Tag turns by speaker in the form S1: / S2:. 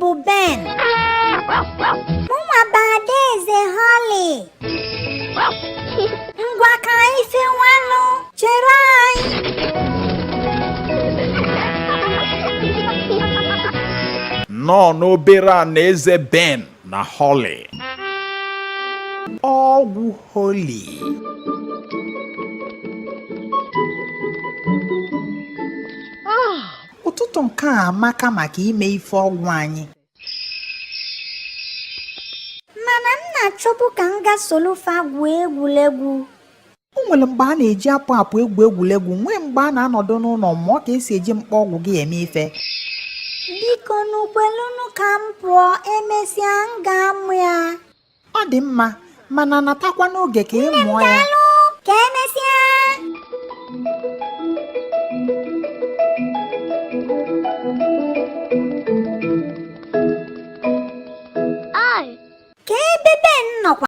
S1: bụ Ben. Mụnwa bụ Adaeze Holly. Ngwa, ka anyị fewanụ. Chere anyị.
S2: Nnọọ n'obere anaeze Ben na Holly. Ọgwụ Holly.
S3: Ụtụtụ nke a amaka maka ime ife ọgwụ anyị.
S1: Mana m na-achọbụ ka m gaa soro fa gwuo egwuregwu.
S3: O nwere mgbe a na-eji apụ apụ egwu egwuregwu, nwee mgbe a na-anọdụ n'ụlọ mụọ ka esi eji mkpa ọgwụ gị eme ife.
S1: Biko nukwelunu ka m pụọ, emesịa m ga-amụ ya.
S3: Ọ dị mma, mana natakwa n'oge ka ị mụọ ya.
S1: Daalụ, ka emesịa. Ka ebe Ben nọkwa.